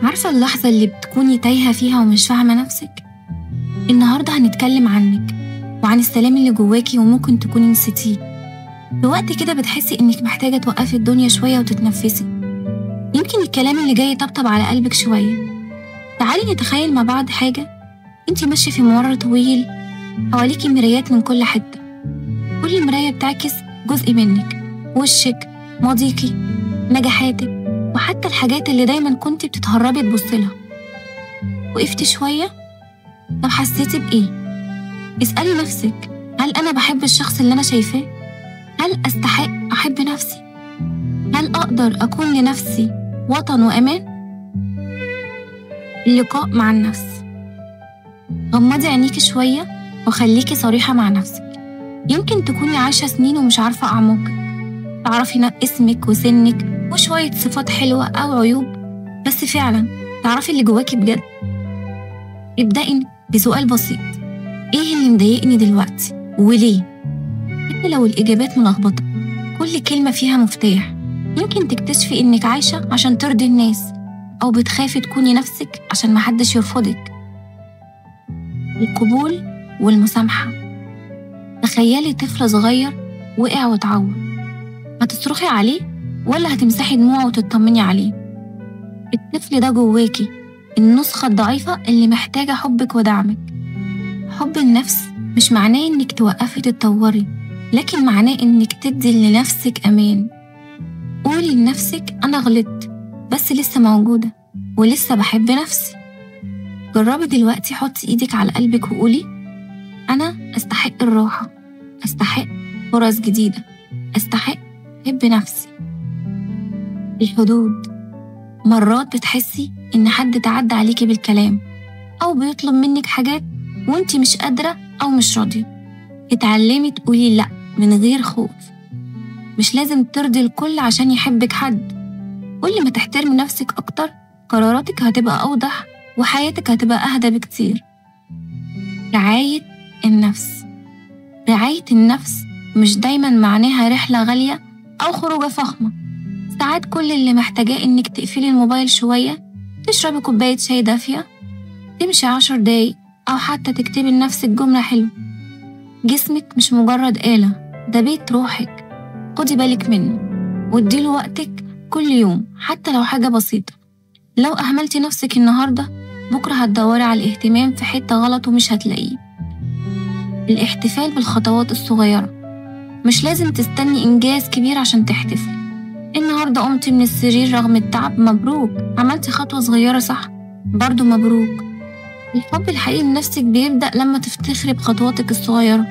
عارفة اللحظة اللي بتكوني تايهة فيها ومش فاهمة نفسك؟ النهاردة هنتكلم عنك وعن السلام اللي جواكي وممكن تكوني نسيتيه. في وقت كده بتحسي إنك محتاجة توقفي الدنيا شوية وتتنفسي. يمكن الكلام اللي جاي يطبطب على قلبك شوية. تعالي نتخيل مع بعض حاجة. انتي ماشية في ممر طويل، حواليكي مرايات من كل حتة، كل مراية بتعكس جزء منك، وشك، ماضيكي، نجاحاتك، وحتى الحاجات اللي دايما كنتي بتتهربي تبصلها. وقفتي شوية، طب حسيتي بإيه؟ اسألي نفسك، هل أنا بحب الشخص اللي أنا شايفاه؟ هل أستحق أحب نفسي؟ هل أقدر أكون لنفسي وطن وأمان؟ اللقاء مع النفس. غمضي عينيكي شوية وخليكي صريحة مع نفسك. يمكن تكوني عايشة سنين ومش عارفة أعماقك، تعرفي اسمك وسنك وشوية صفات حلوة أو عيوب، بس فعلا تعرفي اللي جواكي بجد؟ ابدأي بسؤال بسيط، إيه اللي مضايقني دلوقتي وليه؟ حتى لو الإجابات ملخبطة، كل كلمة فيها مفتاح. يمكن تكتشفي إنك عايشة عشان ترضي الناس، أو بتخافي تكوني نفسك عشان محدش يرفضك. القبول والمسامحة. تخيلي طفل صغير وقع واتعور، هتصرخي عليه ولا هتمسحي دموعه وتطمني عليه؟ الطفل ده جواكي، النسخة الضعيفة اللي محتاجة حبك ودعمك. حب النفس مش معناه إنك توقفي تتطوري، لكن معناه إنك تدي لنفسك أمان. قولي لنفسك أنا غلطت بس لسه موجودة ولسه بحب نفسي. جربي دلوقتي، حطي إيدك على قلبك وقولي أنا أستحق الراحة، أستحق فرص جديدة، أستحق أحب نفسي. الحدود. مرات بتحسي إن حد تعدى عليكي بالكلام أو بيطلب منك حاجات وانتي مش قادرة أو مش راضية. اتعلمي تقولي لأ من غير خوف. مش لازم ترضي الكل عشان يحبك حد. كل ما تحترمي نفسك أكتر، قراراتك هتبقى أوضح وحياتك هتبقى أهدى بكتير. رعاية النفس. رعاية النفس مش دايما معناها رحلة غالية أو خروجة فخمة. ساعات كل اللي محتاجاه إنك تقفلي الموبايل شوية، تشربي كوباية شاي دافية، تمشي 10 دقايق، أو حتى تكتبي لنفسك جملة حلوة. جسمك مش مجرد آلة، ده بيت روحك. خدي بالك منه واديله وقتك كل يوم، حتى لو حاجة بسيطة. لو أهملتي نفسك النهاردة، بكرة هتدوري على الاهتمام في حتة غلط ومش هتلاقيه. الاحتفال بالخطوات الصغيرة. مش لازم تستني إنجاز كبير عشان تحتفلي. النهاردة قمتي من السرير رغم التعب، مبروك. عملتي خطوة صغيرة صح، برضو مبروك. الحب الحقيقي لنفسك بيبدأ لما تفتخري بخطواتك الصغيرة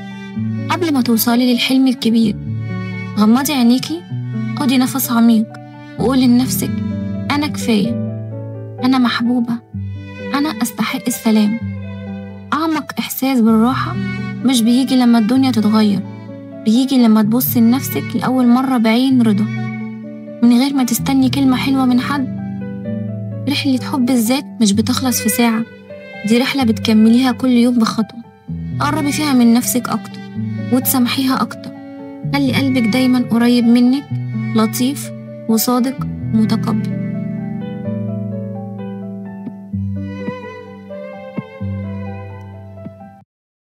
قبل ما توصلي للحلم الكبير. غمضي عينيكي، خدي نفس عميق، وقولي لنفسك أنا كفاية، أنا محبوبة، أنا أستحق السلام. أعمق إحساس بالراحة مش بيجي لما الدنيا تتغير، بيجي لما تبصي لنفسك لأول مرة بعين رضا، من غير ما تستني كلمة حلوة من حد. رحلة حب الذات مش بتخلص في ساعة، دي رحلة بتكمليها كل يوم بخطوة، تقربي فيها من نفسك أكتر وتسامحيها أكتر. خلي قلبك دايما قريب منك، لطيف وصادق ومتقبل.